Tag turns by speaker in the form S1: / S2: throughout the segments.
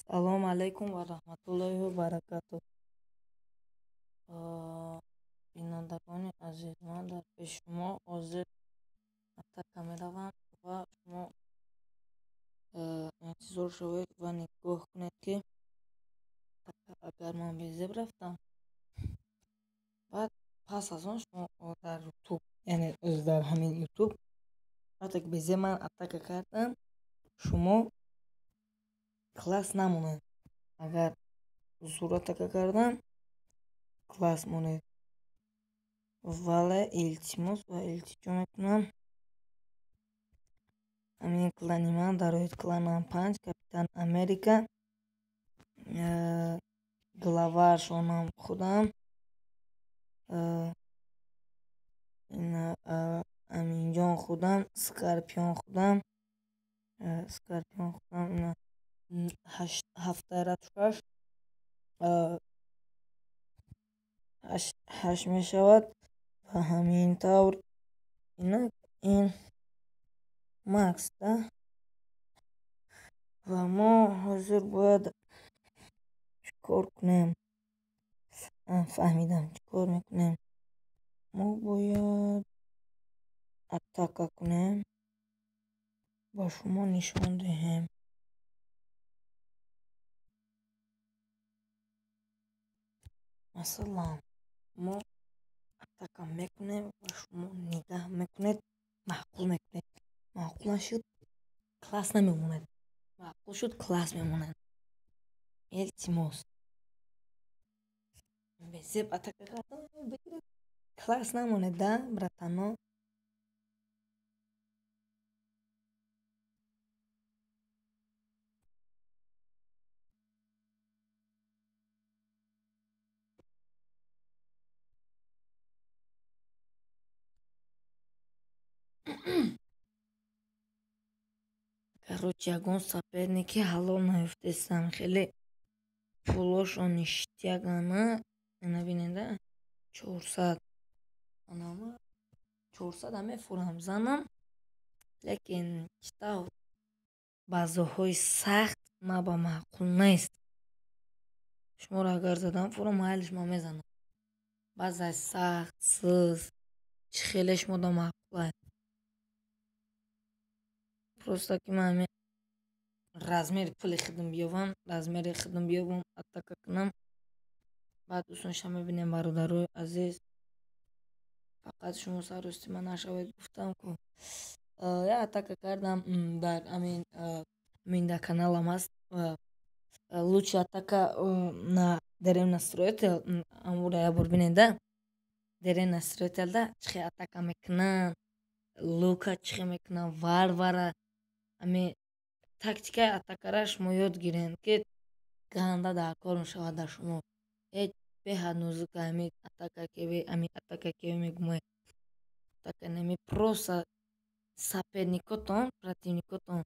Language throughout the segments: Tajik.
S1: Салом алейкум ва раҳматуллоҳи ва баракатуҳ. Бинандагони азиз, ман дар пеши шумо ҳозир атака меравам ва шумо интизор шавед ва нигоҳ кунед, ки агар ман безеб рафтам, баъд пас аз он шумо дар Ютуб, яъне дар ҳамин Ютуб, вақте ки безеб ман атака кардам, шумо класс намонед. Агар зур атака кардам, класс монед. Вале илтимос ва илтиҷо мекунам, ҳамин клани ман дароед, кланам панҷ, Капитан Америка, главаршонам худам, Аминҷон худам, Скорпион худам, Скорпион худам, ҳафтаи ратушаш ҳашт мешавад ва ҳамин тавр инак ин Макс да. Ва мо ҳозир бояд чӣ кор кунем? Фаҳмидам, чӣ кор мекунем. Мо бояд атака кунем, ба шумо нишон диҳем. Масалан, мо атака мекунем ва шумо нигаҳ мекунед, маъқул мекунед. Маъқул нашуд, класс намемонад. Маъқул шуд, класс мемонад. Илтимос. Безеб атака кардам, класс намонед, да, братано? Короче, ягон соперники ҳалол наёфтестам. Хеле пулошон ништягана. Ана бинеда, 400. Анама 400 мефурам занам, лекин чӣ тавр баъзоҳои сахт ма ба маъқул нест. Шуморо агар задам фурам, майлиш ман мезанам. Баъзай сахт, сиз, чӣ хеле шумода маъқулай. Просто ки ман ҳамин размери пули худам биёвам, размери худам биёвам, атака кунам. Баъд дӯстонша мебинем, бародарои азиз. Фақат шумо саррости ман нашавед, гуфтам ку. Як атака кардам дар ҳамин дар каналам ҳаст. Лучшая атака на деревня строитель, амура як бор бинед, да. Деревня строитель чӣ хел атака мекунанд, лука чӣ хел мекунанд, варвара. Ҳамин тактикаи атакара шумо ёд гиред, ки ганда дар кор мешавад дар шумо. Ҳеҷ беҳад нозука ҳамин атака ки ҳамин атака ки мегӯмай. Атака нами просто соперникотон, противникотон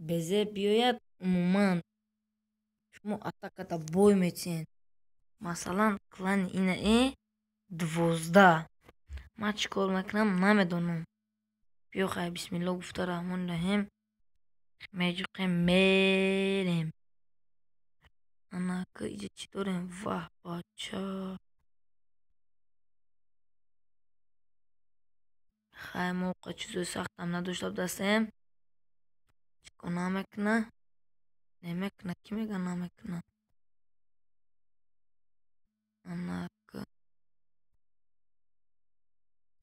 S1: безеб биёяд, умуман шумо атаката бой метиҳед. Масалан, клани ина 12. Ман чӣ кор мекунам, намедонам. Биё хай, бисмилло гуфта, раҳмони раҳим, меҷуқем, мерем. Анака иҷа чӣ дорем? Ваҳ, бача. Хай, мо қа чизои сахтам надошта будастем. Чӣ кор намекуна? Намекуна, кӣ мега намекуна? Анака.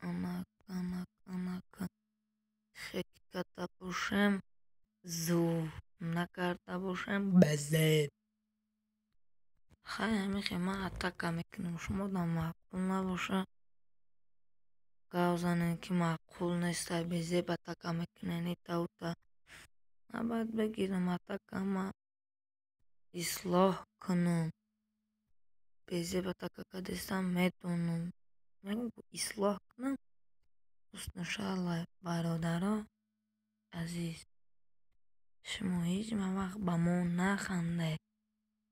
S1: Анака, анака, анака. Хек карда бошем, зур накарда бошем, безеб. Хай, ҳамин хел ман атака мекунам. Шумода маъқул набоша, гав занед, ки маъқул нестай, безеб атака мекунед, ита ута. Набояд бигирам атакама ислоҳ кунам. Безеб атака кардестам, медонам. Мегӯям ислоҳ кунам. Ҳуснушаллай, бародаро азиз. Шумо ҳеҷ вақт ба мо нахандед,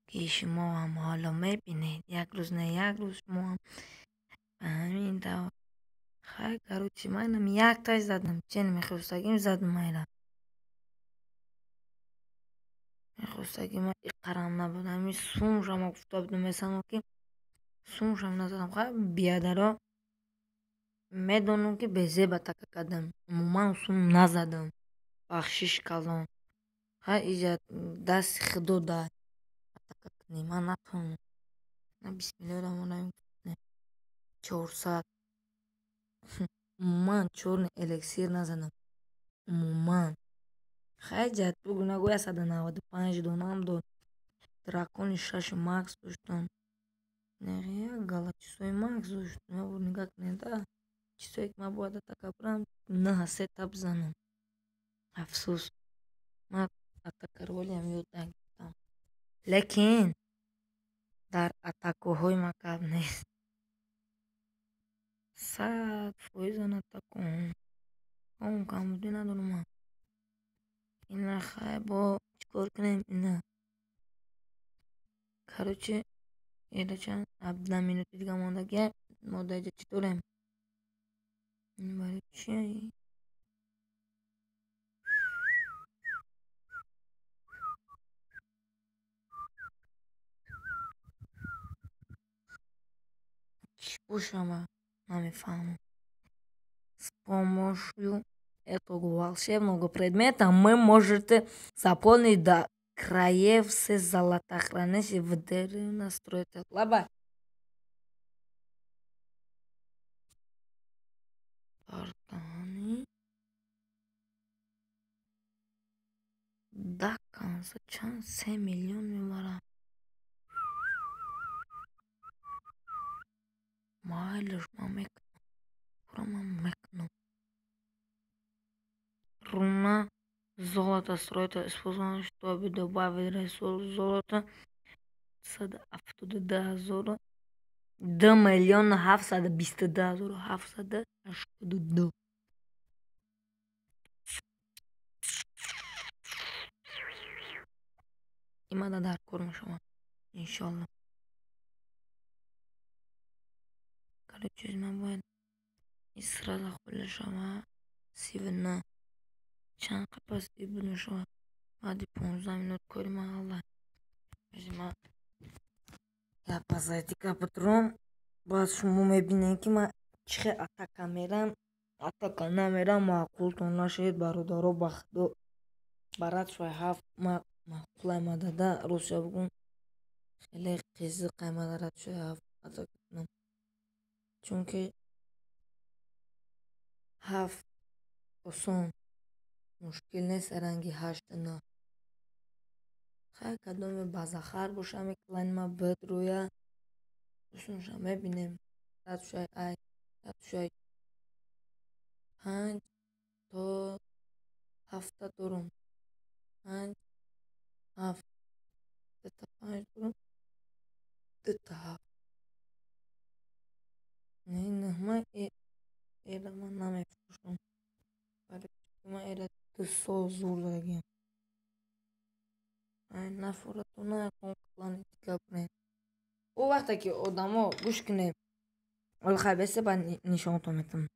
S1: ки шумо ҳам ҳоло мебинед. Як рӯз не як рӯз шумо ҳам ба ҳамин тавр. Хай, короче, ман якташ задам. Чен мехостагим задам айра. Мехостаги ман иқарам набуд. Ҳамин сумшам гуфта будам, месанам ки сумшам назадам. Хай биадаро медонам ки безеб атака кардам. Умуман сум назадам. Бахшиш калон. Хай иҷа дасти худо дай. Атака кунӣ ман натавонам. Бисмиллоҳи раҳмони раҳим. 400. Умуман чёрный эликсир назадам. Умуман. Хай ҷа бугӯ нагӯ 195 донам дод. Дракони 6 макс доштам. Як гала чизҳои макс доштам. Як бор нигоҳ кунед, а чизҳое ки ман бояд атака барам, 9 сета бизанам. Афсӯс, ман атакаро ҳам ёд нагирифтам. Лекин дар атакаҳои ман гап нест. 100% атакаҳом. Кам камбудӣ надорам ман. Ина хай бо чӣ кор кунем ина. Короче, эра чанд 17 минути дига мондагия. Мо дар инҷа чӣ дорем? Барои чи? Чӣ бошам ман намефаҳмам. С помощью этого волшебного предмета вы можете заполнить до краев все золотохранилище в деревне строить. Лабай. Бардани да конца чанд 3 миллион мебарам. Майлаш, ман мекунам. Пура ман мекунам. Руна золото строит использовано, чтобы добавить ресурс золота 172 000 2 722 782. Имада дар кор мешавам, иншолло. Короче, ман бояд сразу холӣ шава. 39 чанд қапас буд мешавад. Баъди 15 минут кори ман ҳалла. Ман як пазайтика битром, баъд шумо мебинед, ки ман чӣ хел атака мерам, атака намерам. Маъқултон нашавед, бародаро, ба худо, ба ратшои ҳафт ман маъқулай мадада. Ростша бигӯм, хеле қизиқай мада ратшои ҳафт атака кунам, чунки ҳафт осон, мушкил нест ранги ҳашту нӯҳ. Хай, кадоме базахар боша, ҳаме клани ман бидроя, усунша мебинем. Ратшои ай ратшои панҷ то ҳафта дорум. Панҷ, ҳафт, дута панҷ дорум, дута ҳафт. Не, нӯҳма эра ман намефурӯшам, барои чӣ ман эра 2 сол зур задагиам. Ай нафуратона ягон клани дига бирем. Ӯ вақте ки одамо гӯш кунед, ҳоло хай бесе, баъд нишонатон метавонам.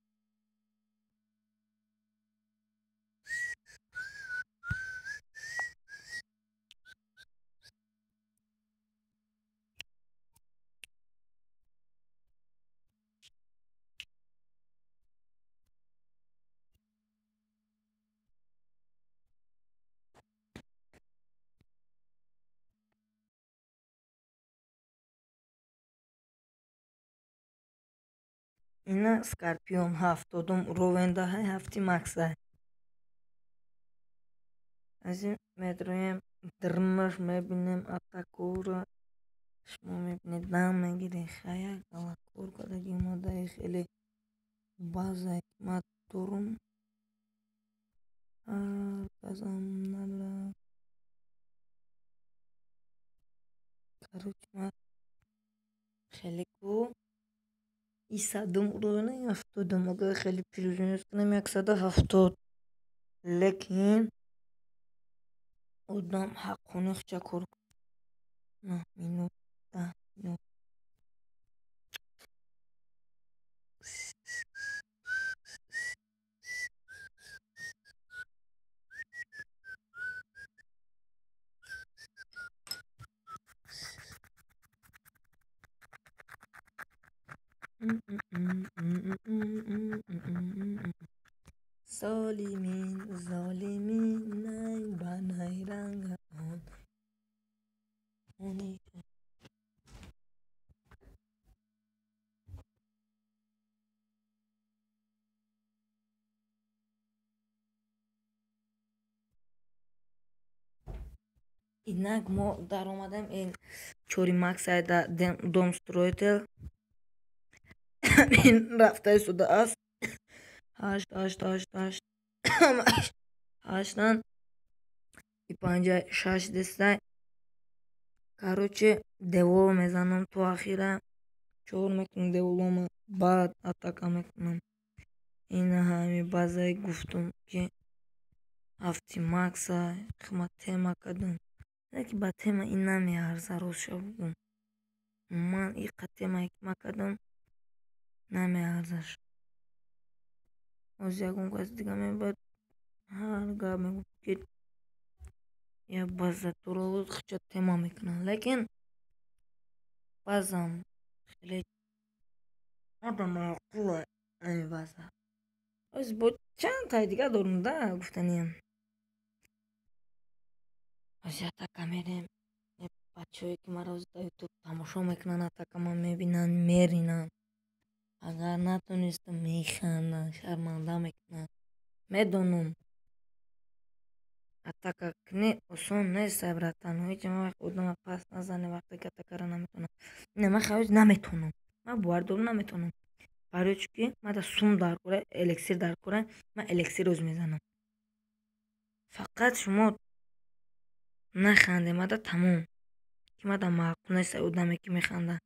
S1: Ина Скорпион 70-ум ровендаҳай, ҳафти максай. Аз ин медроем дрмаш, мебинем атакуро. Шумо мебинед, дам мегиред. Хай, як гала кор кардаги омадаи, хеле базае ки ман дорум, ҳар касам надорад. Короче, ман хеле ку и 100-ум уровена, 70-ум, агар хеле плюс-минус кунам, 170. Лекин одам ҳаққони худша кор. 9 минут, 10 минут. Золимин, золимин, най ба найранга он. Инак мо даромадем ин чори максай да дом строитель. Ин рафта истодааст. Ҳашт, ҳашт, ҳашт, ҳашт, ҳаштан и панҷа шаш дестай. Короче, девол мезанам то ахира. Чор мекунам деволома, баъд атака мекунам. Ина ҳами базае гуфтум, ки ҳафти макса хма тема кардам. Ки ба тема ин намеарза, ростша бугум. Ман иқа темае ки ма кардам, намеарзаш. Ҳозир ягон каси дига мебояд ҳар гап мегуфт, ки я база туро хича тема мекунанд, лекин баъзан хеле маъқула ами база. Ҳозир бо чанд таи дига дорум да гуфтаниям. Ҳозир атака мерем. Бачаҳое ки маро дар ютуб тамошо мекунанд, атакама мебинанд, меринанд. Агар натонистам, механданд, шарманда мекунанд. Медонам, атака кунӣ осон нест, братан. Ҳеҷ вақт одама пас назанӣ вақте ки атакаро наметавонам. Не, ман ҳоз наметавонам. Ман бовар дорам, наметавонам. Барои чӣ ки ман сум дар кора, эликсир дар кора, ман эликсир оз мезанам. Фақат шумо нахандед мада, тамом. Ки мада маъқул нест одаме ки механдад.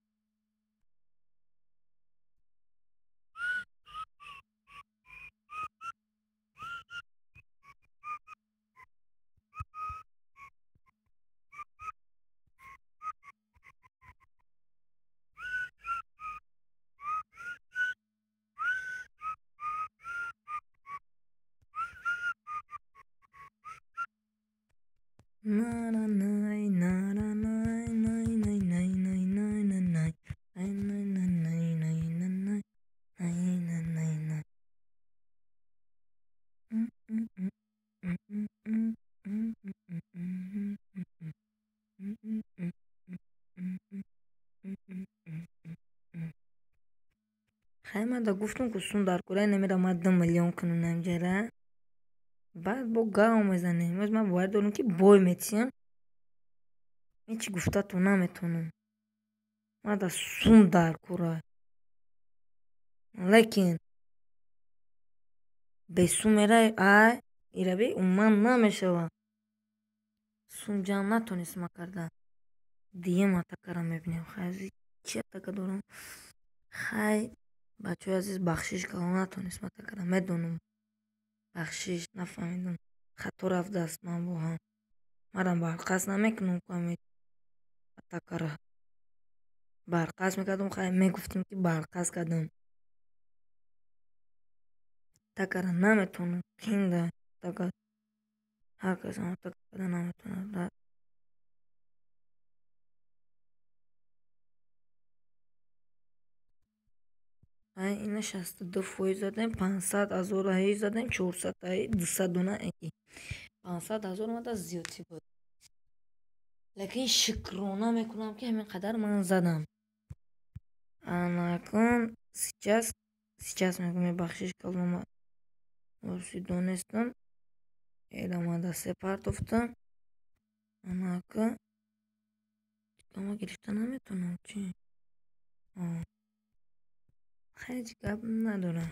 S1: На-на-най, на-на-най, най, най, най, най, най, най, най, най, най, най, най, най, най, най, най, най, най. Хай, ман да гуфтум, ку сум дар кора намера, ман 2 миллион кунам намҷара. Баъд бо гав мезанем. Имрӯз ман боварӣ дорам, ки бой метиҳам. Ҳечи гуфтатон наметавонам. Ман да сум дар кора. Лекин бесум мерай, ай ираби умуман намешавад. Сум ҷамъ натонистам карда. Дуюм атакаро мебинем. Хай, чӣ атака дорам? Хай, бачаҳои азиз, бахшиш калон, натонистам атакара. Медонам. Бахшиш, нафаҳмидам. Хато рафт даст ман бо ҳам. Манам барқас намекунам ку ҳами атакара. Барқас мекардам, хай, мегуфтем, ки барқас кардам. Атакара наметавонам. Қиин атака. Ҳар касам атака карда наметавонад. Ай, ина 62% задем, 500 000 ҳаи задем, чорсадтаи 200 дона эки. 500 000 омада зиёдтӣ буд. Лекин шукрона мекунам, ки ҳамин қадар ман задам. Анакун сейчас мегӯям, мебахшиш калома рости донестам. Эра мада се партофтам. Анака ма гирифта наметавонам, чӣ? Ҳеҷ гап надорам.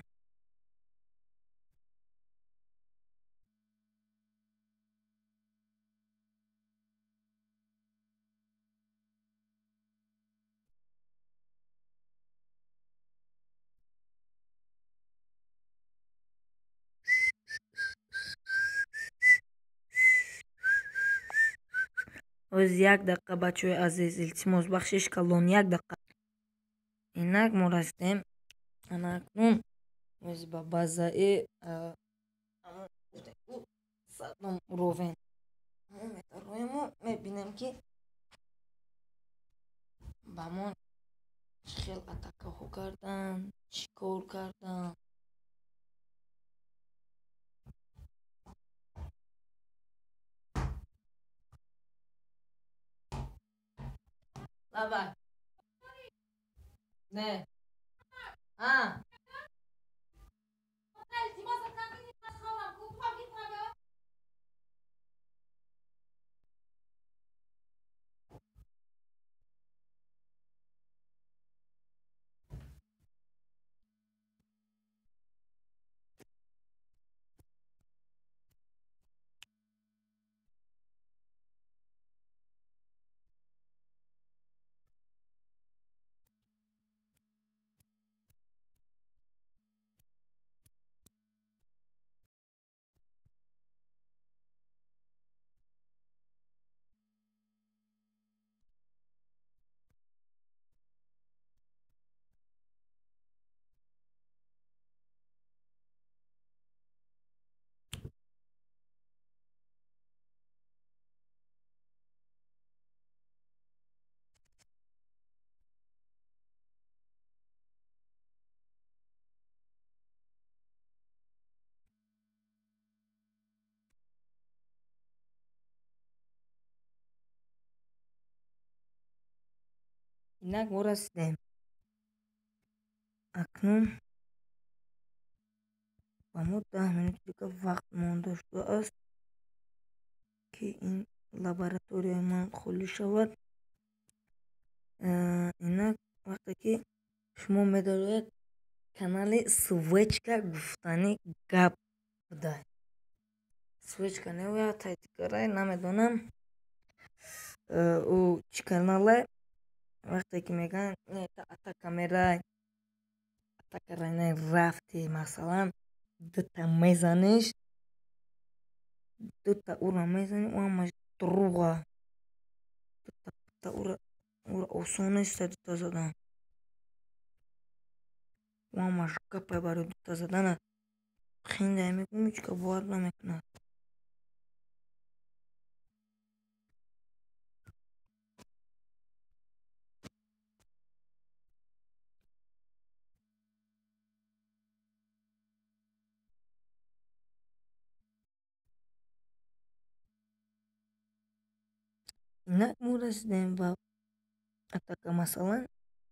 S1: Ҳоз як дақиқа, бачаҳои азиз, илтимос, бахшиш калон, як дақиқа. Инак мо расидем. Ана акнун ози ба базаи садум ровен. Мо метароему мебинем, ки ба мо хел атакаҳо кардан, чӣ кор кардан. Лабай. Не. А. Инак мо расидем. Акнун ба мо 10 минути дигар вақт монда шудааст, ки ин лабораторияи ман холӣ шавад. Инак вақте ки шумо медароед, канали Свечка гуфтанӣ гап будай. Свечка не тай дигарай, намедонам ӯ чӣ канале. Вақте ки мегӯянд атака мерай, атака райнай рафти, масалан дута мезаниш, дута ура мезанӣ, ӯ ҳамаш дурӯға. Дута ура осон нест дута задан. Ӯ ҳамаш гапай барои дута задана. Хиндай мегӯм, ҳеҷ кас бовар намекунад. Инак мо расидем ба атака, масалан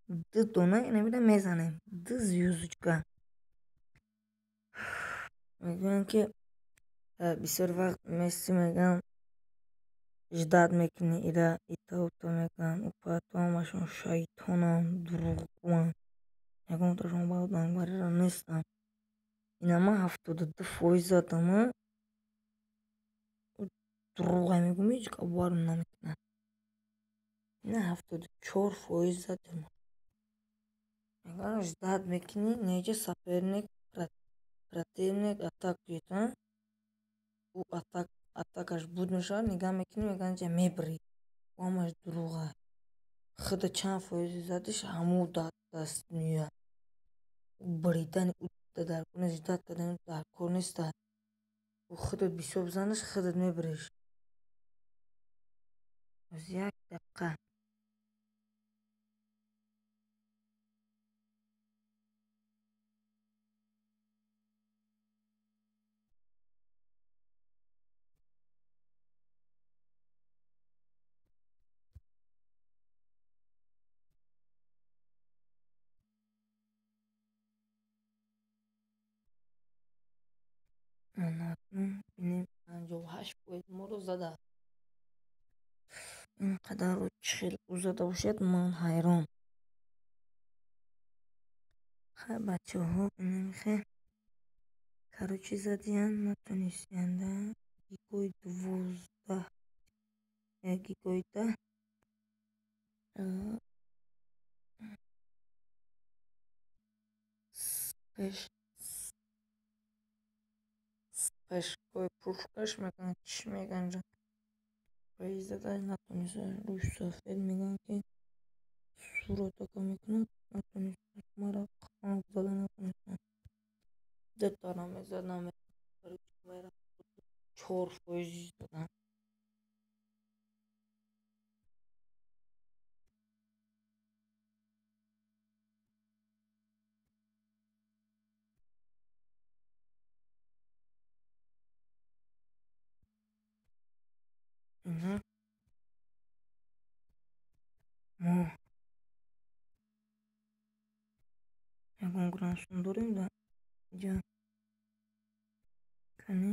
S1: ду дона инамира мезанем, ду звёздочка. Мегӯянд ки бисёр вақт Месси мегӯянд ждать мекунӣ ира ита-ута мегӯянд, упа-то ҳамашон шайтонанд, дурӯғгӯянд. Ягонташон балданбарира нестанд. Ина ман 72% задам, дурӯға мегӯм, ҳеҷ кас боварам намекунад. Ина 74% задем. Мегӯянд ждать мекунӣ, неҷа соперник, противник атакует, ӯ атакаш буд мешавад, нигаҳ мекунӣ, мегӯянд ҷа мебирӣ. Ӯ ҳамаш дурӯға. Худа чанд фоизи задиш, ҳамун даст меояд. Буридани ӯ дар кор нест, ждать кардани ӯ дар кор нест. Ӯ худат бисёр бизанаш, худат мебириш. Боз як дақиқа. Бинем 58% моро зада. Ин қадарро чӣ хел ӯ зада бошад, ман ҳайрон. Хай бачаҳо, инамихе короче задиян, натонистиянд. Гигои 12, гигои 10. Спешкои пушкаш мегӯянд, чӣ мегӯянд, зада натониста. Рӯи сафед мегӯянд ки сур атака мекунад, натониста. Мара зада натонистам. Дутара мезадам, 4% задам. грамм сум дорем да инҷа. Кани,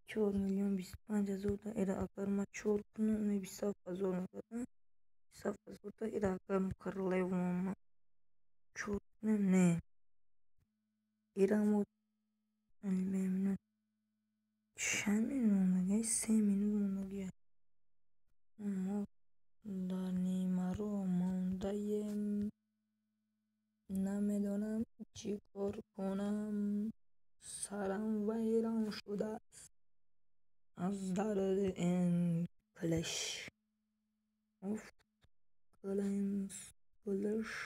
S1: 4 025 000 да эра агар ма чор кунам, не, 27 000 мегардад. 27 000 да эра агар королевама чор кунем, не, эра мо минут, чанд минут мондагӣ? 3 минут мондагӣ. Мо дар нимароҳ мондаем, намедонам чӣ кор кунам, сарам вайрон шудааст аз дарди ин Clash of Clans, Clash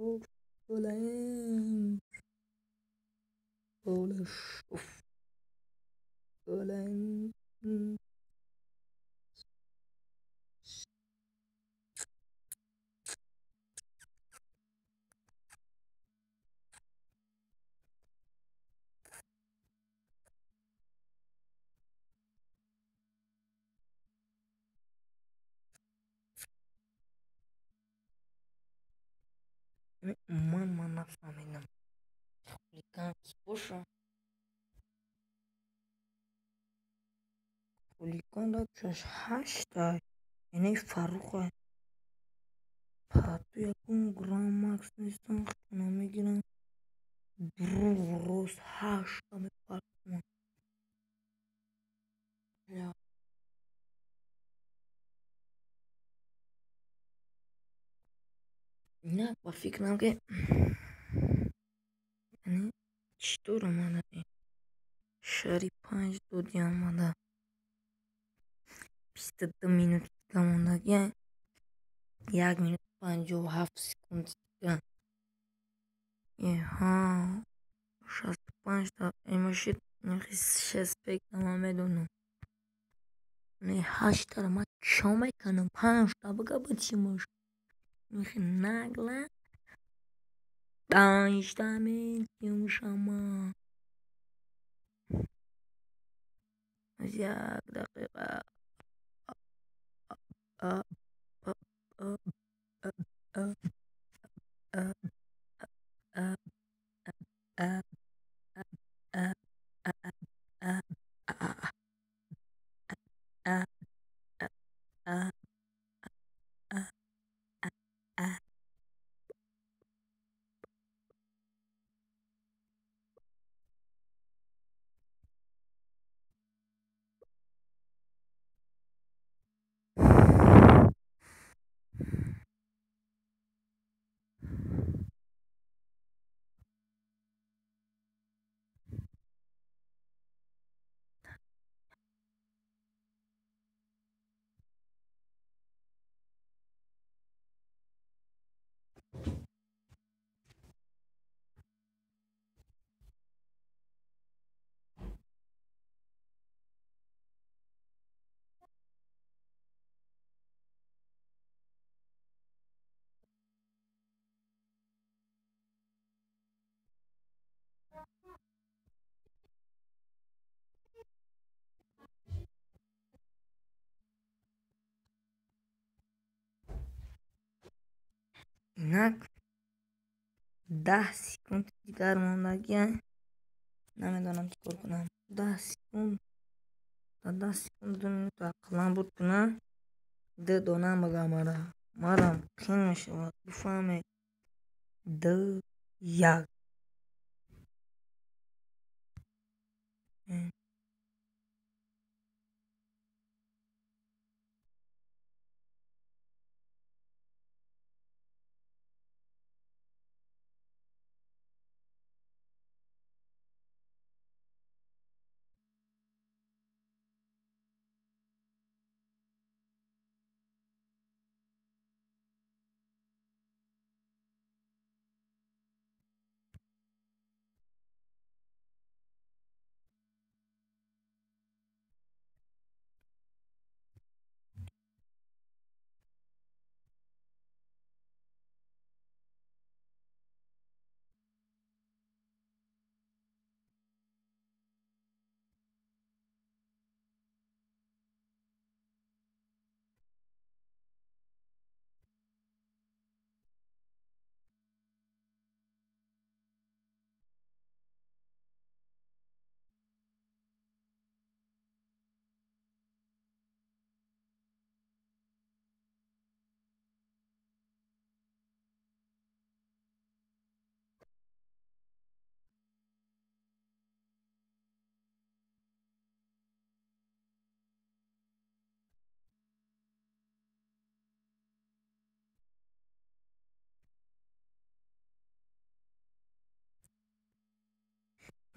S1: of Clans, Clash of Clans. Умуман ман нафаҳмидам, хулиган кӣ боша? Хулиган радушаш ҳаштай, яъне Фарруха. Пату ягон грамм макс нестам, хона мегирам, дурӯғ рост ҳашта мепартонам. Инак, ба фикрам, ки чӣ тур омада, шари панҷ доди омада. 22 минути дига мондагӣ, 1 минут 57 секунд дига. Ҳа, 65та имошид, шест ман медонам. Не, ҳаштара ман чо мекунам? Панҷта бига битимаш. Нагла панҷта метимшама. 1 дақиқа. Инак, 10 секунд дигар мондагӣ, намедонам чӣ кор кунам. 10 секунд, дар 10 секунд 2 минут ақлан буд кунам, ду дона бага мара марам қин мешавад, бифаҳмед. Ду, як.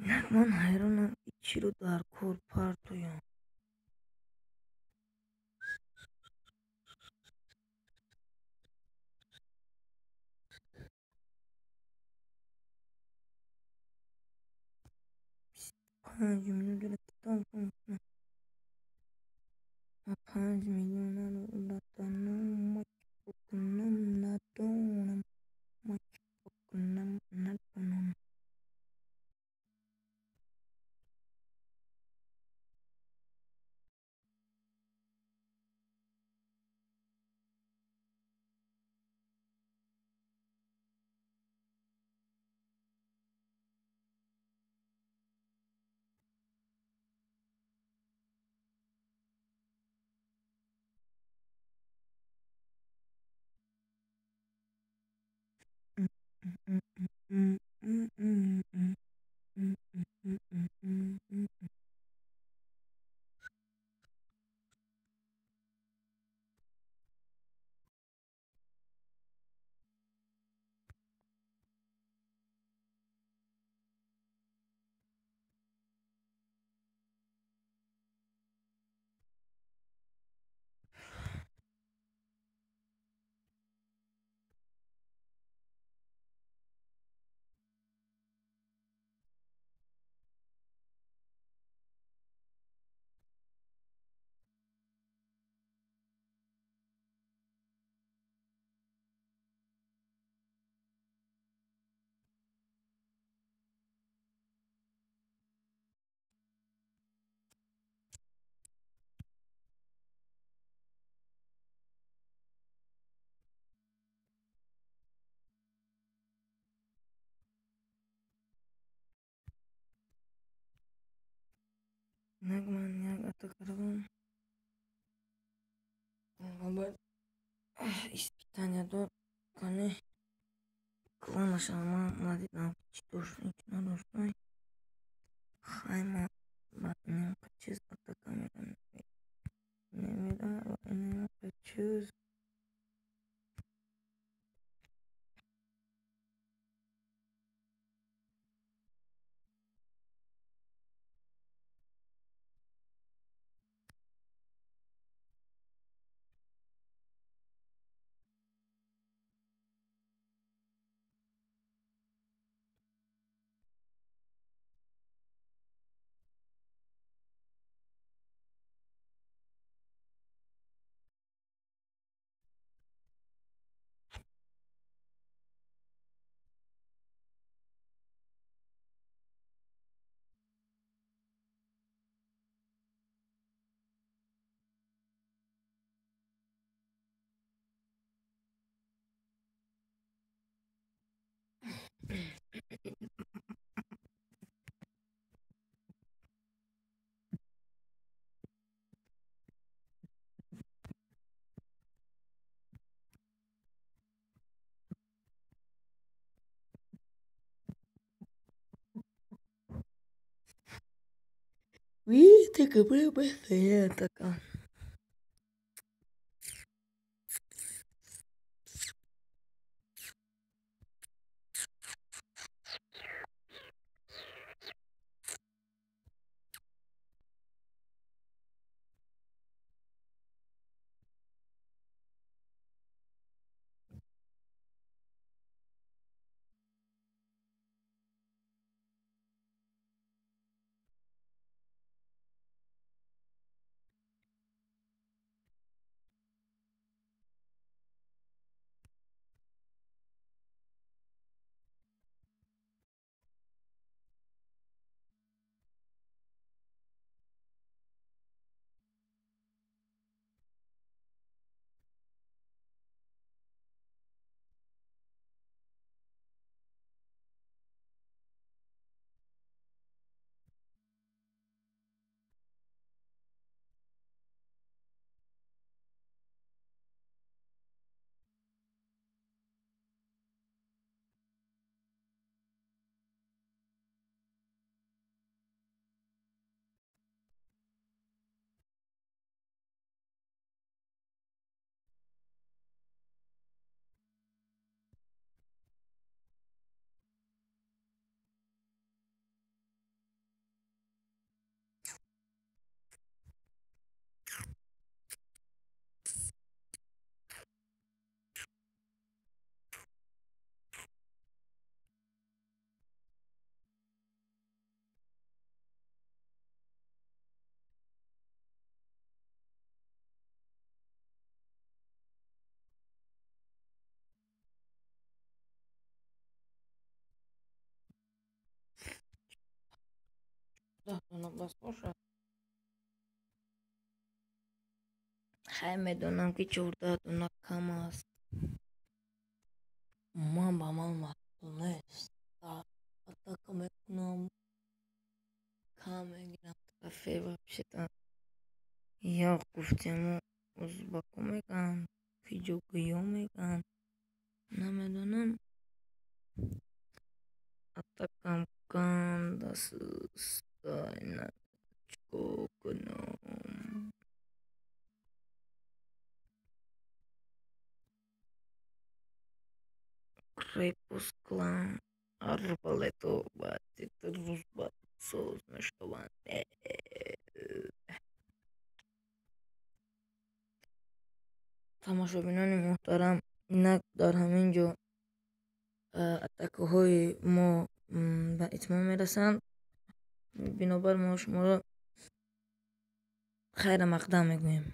S1: Инак ман ҳайронам, ки чиро дар кор партоям. 5 минутро китоб кунам. Ма 5 миллионаро датанам, ма чӣ кунам, надонам, ма чӣ кунам, надонам. Инак ман як атака равам. Бояд испытания дод кани кланаша ман надидам, ки чӣ дошт, чӣ надошт. Хай, ма ба инамқа чиз атака мерам, немира ва инамқа чиз. Viste que puede atacar. 14 дона бас бошад. Хай, медонам, ки 14 дона кам аст. Ман ба ман маъқул нест. Атака мекунам, кам мегирам трофей вообще-то. Як гуфтему, узбако мегӯянд, киҷо мегӯянд, намедонам. Атакам ганда суста, чикор кунам? Крепость клан арбалето баъди 2 рӯз баъд соз мешаванд. Тамошобинони муҳтарам, инак дар ҳамин ҷо атакаҳои мо ба итмом мерасанд. Бинобар мо шуморо хайра мақдам мегӯем.